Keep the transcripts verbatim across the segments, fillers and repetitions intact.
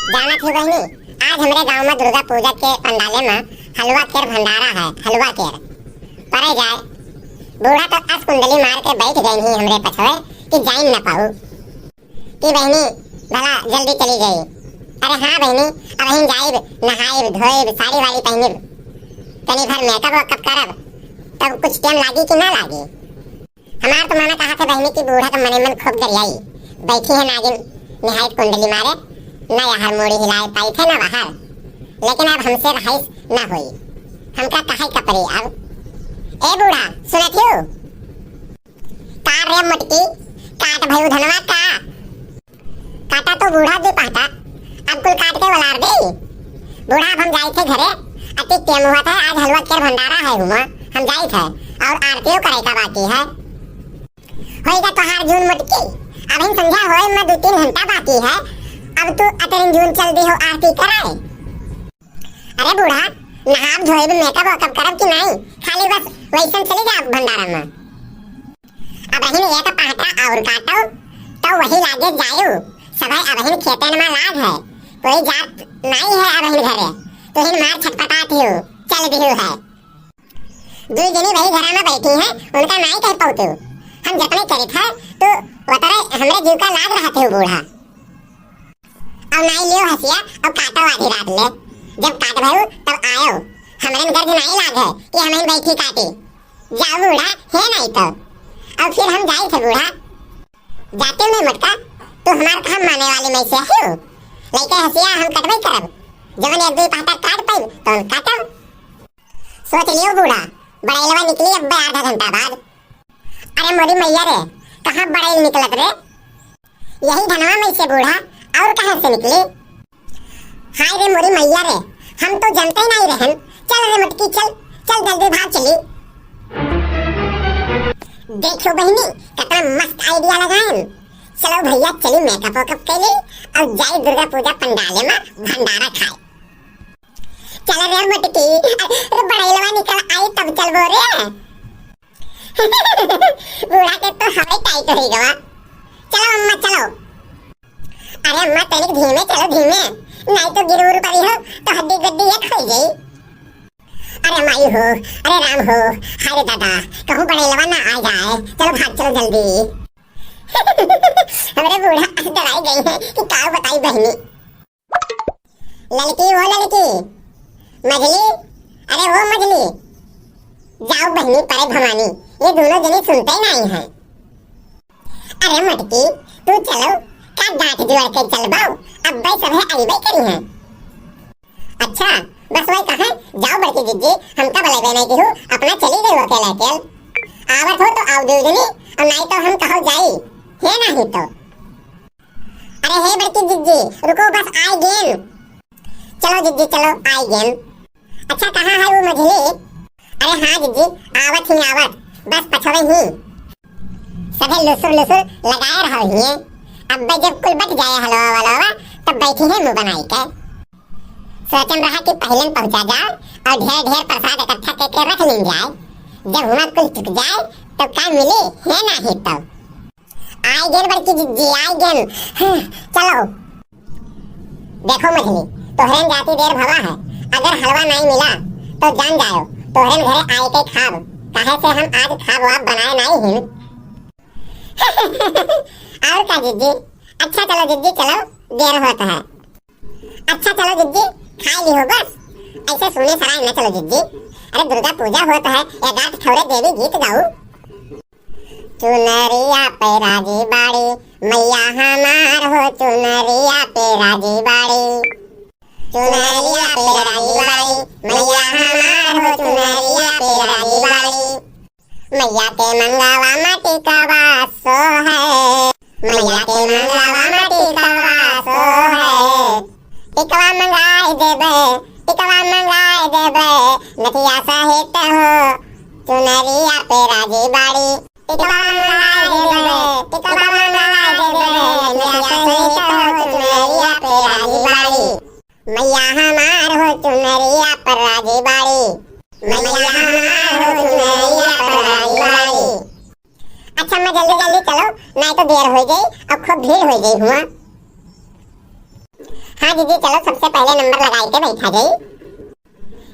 जानत ही बहिनी, आज हमरे गाँव मा दुर्गा पूजा के पंडाले मा हलवा केर भंडारा है, हलवा केर। परे जाए, बूढ़ा तो अस कुंडली मार के बैठ गए ही हमरे पछवे कि जाइन न पाऊ। कि बहिनी भला जल्दी चली गई। अरे हाँ बहिनी, अबहिन जाइब, नहाइब, धोइब, साड़ी वाड़ी पहिनिब, तनी भर मेकअप वेकअप करब, तब कुछ टाइम लागी कि ना लागी? हमार तो माना कहा थे बहिनी कि बूढ़ा तो मने मन खूब गरियाई, बैठी है नागिन निहायत कुंडली मारे, ना यहाँ मूड़ी हिलाए पाई थे ना वहाँ, लेकिन अब हमसे रहाइश ना होई, हमका कहाई का परी अब। ए बूढ़ा, सुनत हो? का रे मोटकी, काट भयू धनवा का? काटा तो बूढ़ा दे पाटा, अब कुल काट के वलार दे। बूढ़ा, अब हम जाई थे घरे, अति टेम हुआ था, आज हलवा केर भंडारा है हुआ, हम जाई थे, और आरतियों करे का बाकी है। होइगा तोहार जून मोटकी, अबहिन संध्या होए मा दो तीन घंटा बाकी है, अब तू अतरिन जून चल दी हो आरती कराए। अरे बूढ़ा, नहाब धोइब, मेकअप वेकअप करब कि नाई? खाली बस वैसन चली जाब भंडारा मा। अबहिन एक पाटा और काटो, तो वही लागे जायु। सबै अबहिन खेतन मा लाग है, कोई जात नाई है अबहिन घरे, तो हिन मार छटपटात हियो, चल दिहु है। दुई जनी वही घरा मा बैठी हैं, उनका नाई कह पाउते हो। हम जतने करित है, तो वतरे हमरे जीव का लाग रहते हो बूढ़ा। अब नाई लियो हसिया, अब काटो आधी रात ले। जब काट भयू, तब आयो। हमरे में गर्ज नाई लाग है कि हमरे बैठी काटी। जाओ बूढ़ा, है नाई तो। अब फिर हम जाई थे बूढ़ा। जाते नहीं मोटका, तू हमार काम माने वाली में से हो। लइके हसिया हम कटबे करब। जवन एक दुई पाटा काट पाई, तो हम काटब। सोच लियो बूढ़ा, बड़ैलवा निकली अब आधा घंटा बाद। अरे मोरी मैया रे, कहाँ बड़ैल निकलत रे? यही धनवा में से बूढ़ा, और कहाँ से निकली? हाय रे मोरी मैया रे, हम तो जनते ही नहीं रहन। चल रे मटकी, चल, चल जल्दी भाग चली। देखो बहिनी, कितना मस्त idea लगाएन। चलो भैया, चली मेकअप वेकअप कर ले और जाई दुर्गा पूजा पंडाले मा भंडारा खाए। चल रे मटकी, अरे बड़ैलवा निकल आई तब चलबो रे। बूढ़ा के तो हवाई टाइट हो गवा। चलो अम्मा चलो। अरे अम्मा तनिक धीमे चलो धीमे, नहीं तो गिर उर पड़ी हो तो हड्डी गड्डी एक हो जाई। अरे माई हो, अरे राम हो, हाय रे दादा, कहूँ बड़ैलवा ना आ जाए। चलो भाग चलो जल्दी। हमरे बूढ़ा डराई गई है कि का बताई बहिनी। ललकी, वो ललकी, मझली, अरे वो मझली, जाओ बहिनी परे भवानी, ये दोनों जनी सुनते ही नहीं हैं। अरे मटकी, तू चलो, का डांट जोड़ के चलबाऊ, अब सभे अइबे करी हैं। अच्छा, बस वही कहा, जाओ बड़की जिज्जी, हमका बुलावे नहीं केहू, अपना चली गई अकेले अकेल। आवत हो तो आओ दो जनी, और नहीं तो हम कहो जाई, है नहीं तो। अरे हे बड़की जिज्जी, रुको बस आए गेन। चलो जिज्जी चलो, आए गेन। अच्छा कहाँ है वो मझली? अरे हाँ जिज्जी, आवत ही आवत, बस पछवे ही। सभे लुसुर लुसुर लगाए रहो ही। अब जब कुल बट जाए हलवा वलवा, तब बैठी है मुँह बनाई के। सोचन रहा कि पहले पहुँचा जाओ और ढेर ढेर प्रसाद इकट्ठा करके रख लीन जाए। जब हुआ कुल चुक जाए, तो का मिले, है ना ही तो। आइ गेन बड़की जिज्जी, आइ गेन। हाँ, चलो। देखो मझली, तोहरेन जाती देर भवा है, अगर हलवा नहीं मिला, तो जान जाओ, तोहरेन घरे आए के खाब, काहे से हम आज खाब वाब बनाए नहीं हिन। और का जिज्जी? अच्छा चलो जिज्जी, चलो, देर होत है। अच्छा चलो जिज्जी, खाई ली हो बस, ऐसे सुने सराय न चलो जिज्जी। अरे दुर्गा पूजा होत है, एगारह ठौरे देवी गीत गाऊ। चुनरिया पे राजी बाड़ी, मैया हमार हो, चुनरिया पे राजी बाड़ी। चुनरिया पे राजी बाड़ी, मैया हमार हो, चुनरिया पे राजी बाड़ी। मैया के मंगावा माटी का बासो है, मैया के मंगावा माटी का बासो है। टिकवा मंगाई देबे, टिकवा मंगाई देबे, नथिया सहित हो, चुनरिया पे राजी बाड़ी। टिकवा मंगाई देबे, टिकवा मंगाई देबे, नथिया सहित हो, चुनरिया पे राजी बाड़ी। मैया हमार हो चुनरिया पर राजी बाड़ी, मैया हमार हो चुनरिया पर राजी बाड़ी। अच्छा अम्मा जल्दी जल्दी चलो, नहीं तो देर हो जाई और खूब भीड़ हो जाई हुआ। हाँ जीजी, चलो सबसे पहले नंबर लगाई के बैठा जाई।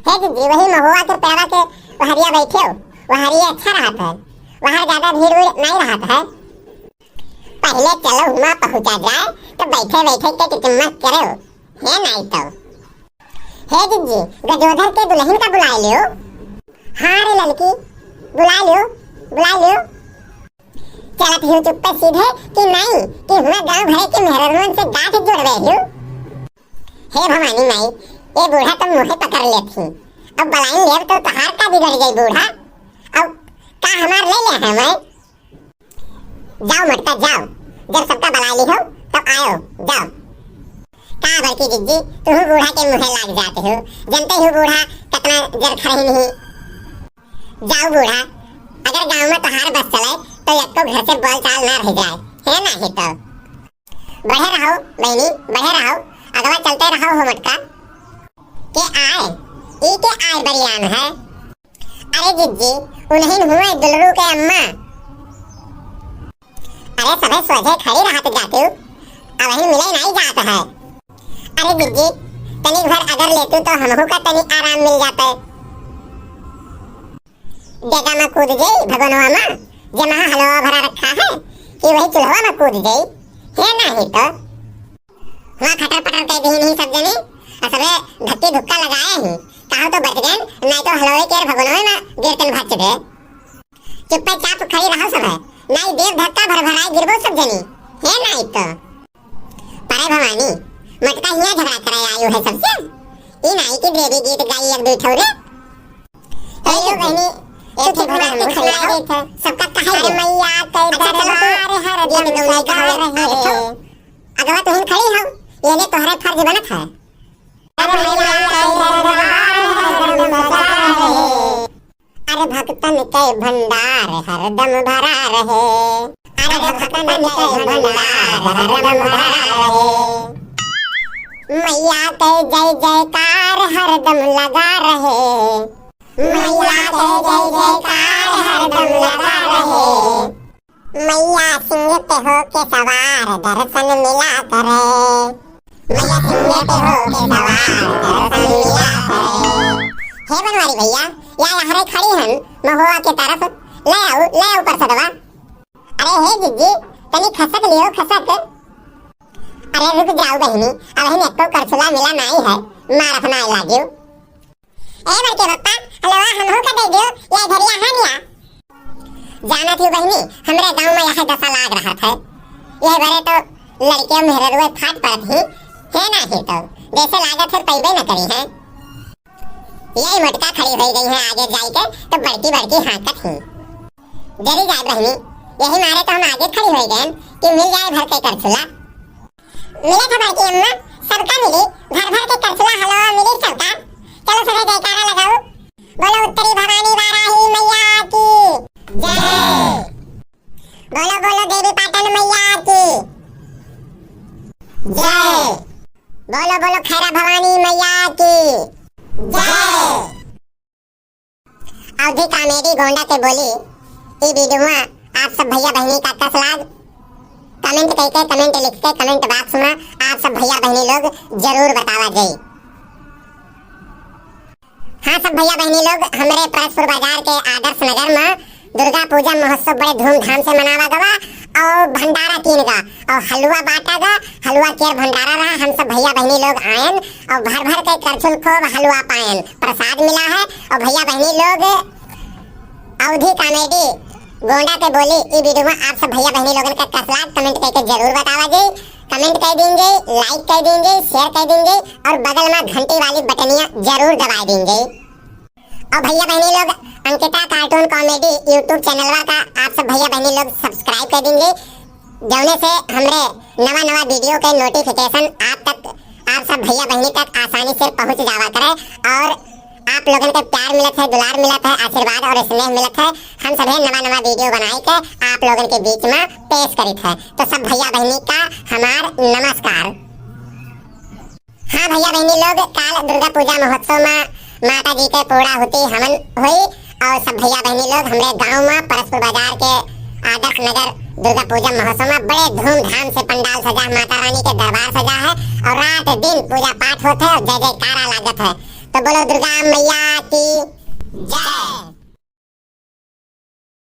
हे जीजी, वही महुआ के पेड़वा के वहरिया बैठे हो, वहरिया अच्छा रहत है, वहाँ ज्यादा भीड़ उड़ नहीं रहत है। पहले चलो हुआं पहुँचा जाए, तो बैठे बैठे के टिटिम्मा करे हो, हे नाई तो। हे जीजी, गजोधर के दुल्हन का बुलाए लियो। हाँ रे ललकी, बुलाए लियो, बुलाए लियो। चलत हियो चुप्पे सीधे कि नाई कि हुआं गाँव भरे के मेहररुअन से गांठ जोड़वे हियो। हे भवानी माई, ये बूढ़ा तो मुँहे पकड़ लेत ही। अब बलाइन लेब तो तहार का बिगड़ जाई बूढ़ा? अब का हमार ले ले है मैं? जाओ मोटका जाओ, जब सबका बलाइ लिहो तब आयो, जाओ। का बड़की जिज्जी, तुहू बूढ़ा के मुँहे लाग जात हो, जनते हो बूढ़ा कतना जर खरहिन ही। जाओ बूढ़ा, अगर गाँव में तोहार बस चले तो एक्को घर से बोल चाल ना रह जाए, हे नाही तो। बढ़े रहो बहिनी, बढ़े रहो, अगवा चलते रहो हो मोटका। के आए, ई के आए बरियान है। अरे जिज्जी, उन्हीं हुए दुलरू के अम्मा। अरे सभे सोझे खड़ी रहत जातू, अबहिन मिले नाई जात है। अरे जिज्जी, तनी भर अगर लेतू तो हमहू का तनी आराम मिल जाते। डेगा में कूद जाई भगोनवा में, जे महा हलवा भरा रखा है कि वही चूल्हवा में कूद जाई, हे नाही तो। हुआं खटर पटर कह दीन ही सब जने, और सबे धक्की धुक्का लगाए ही, कहो तो बच गए, नाई तो हलवे के भगोनवे में गिरतन भच दे। चुप्पे चाप खड़ी रहो सब है, नाई देव धक्का भर भराए गिरबो सब जने, हे नाही तो। परे भवानी, मटका हियां झगड़ा करे आयु है सबसे, ई नाही कि देवी गीत गाई एक दो ठौरे। ए लो बहनी, एक एक भोजन के खिला देत है। सबका कहे अरे दे। मैया के अच्छा, चलो दरबार तू हर एक दिन गौरी का सजा हवे। रहे। अगवा तुहिन खड़ी हो, ये ले तोहरे फर्ज बनत है। अरे मैया के दरबार हर दिन सजा रहे। अरे भक्तन के भंडार हरदम भरा रहे। अरे भक्तन के भंडार हरदम भरा रहे। मैया के जय जयकार हरदम लगा रहे। मैया के जय जयकार हरदम लगा रहे। मैया सिंह पे होके सवार दर्शन मिला करे। मैया सिंह पे होके सवार दर्शन मिला करे। हे बनवारी भैया, या यहाँ रे खड़ी हन, महुआ के तरफ, ले आओ, ले आओ प्रसादवा। अरे हे जिज्जी, तनी खसक लियो, खसक। अरे रुक जाओ बहिनी, अबहिन एक्को करछुला मिला नाई है, मार अपना लागियो। ए बड़के पप्पा, हलवा हमहू का दे दियो, या इधरिया है निया। जानत ही बहिनी, हमरे गाँव में यह दशा लाग रहत है। यह बरे तो लड़के मेहररुए फाट पड़त ही, हे नाही तो, जैसे लागत है पैबे न करी है। यही मोटका खड़ी होई गई है आगे जाई के, तो बड़की बड़की हाँकत ही। जरी जाए बहिनी, यही मारे तो हम आगे खड़ी होई गए कि मिल जाए भर के करछुला। मिले था बड़की अम्मा, सबका मिली, भर भर के करछुला हलवा मिली सबका। चलो सभे जयकारा लगाओ। बोलो उत्तरी भवानी वाराही मैया की जय। बोलो, बोलो देवी पाटन मैया की जय। बोलो, बोलो खैरा भवानी मैया की जय। अवधी कॉमेडी गोंडा के बोली, ई वीडियो में आप सब भैया बहिनी का कस लाग, कमेंट करके, कमेंट लिख के, कमेंट बॉक्स में आप सब भैया बहिनी लोग जरूर बतावा जाई। हाँ सब भैया बहिनी लोग, हमरे परसपुर बाजार के आदर्श नगर में दुर्गा पूजा महोत्सव बड़े धूमधाम से मनावा गवा और भंडारा कीन गा और हलवा बांटा गा। हलवा केर भंडारा रहा, हम सब भैया बहिनी लोग आयन और भर भर के करछुल खूब हलवा पायन, प्रसाद मिला है। और भैया बहिनी लोग अवधी कॉमेडी गोंडा के बोली ई वीडियो में आप सब भैया बहिनी लोगन का कस लाग कमेंट करके जरूर बतावा जी। कमेंट कर दीन जी, लाइक कर दीन जी, शेयर कर दीन जी और बगल में घंटी वाली बटनिया जरूर दबा दीन जी। और भैया बहिनी लोग अंकिता कार्टून कॉमेडी YouTube चैनलवा का आप सब भैया बहिनी लोग सब्सक्राइब कर दीन जी, जौने से हमरे नवा नवा वीडियो के नोटिफिकेशन आप तक, आप सब भैया बहिनी तक आसानी से पहुँच जावा करे। और आप लोगन के प्यार मिलत है, दुलार मिलत है, आशीर्वाद और स्नेह मिलत है। हम सभे नवा नवा वीडियो बनाई के आप लोगन के बीच में पेश करित है। तो सब भैया बहिनी का हमार नमस्कार। हाँ भैया बहिनी लोग, काल दुर्गा पूजा महोत्सव में माता जी के पूर्णाहुति हवन होई और सब भैया बहिनी लोग हमरे गांव में परसपुर बाजार के आदर्श नगर दुर्गा पूजा महोत्सव में बड़े धूमधाम से पंडाल सजा है, माता रानी के दरबार सजा है और रात दिन पूजा पाठ होत है और जय जयकारा लागत है। तो बोलो दुर्गा मैया की जय।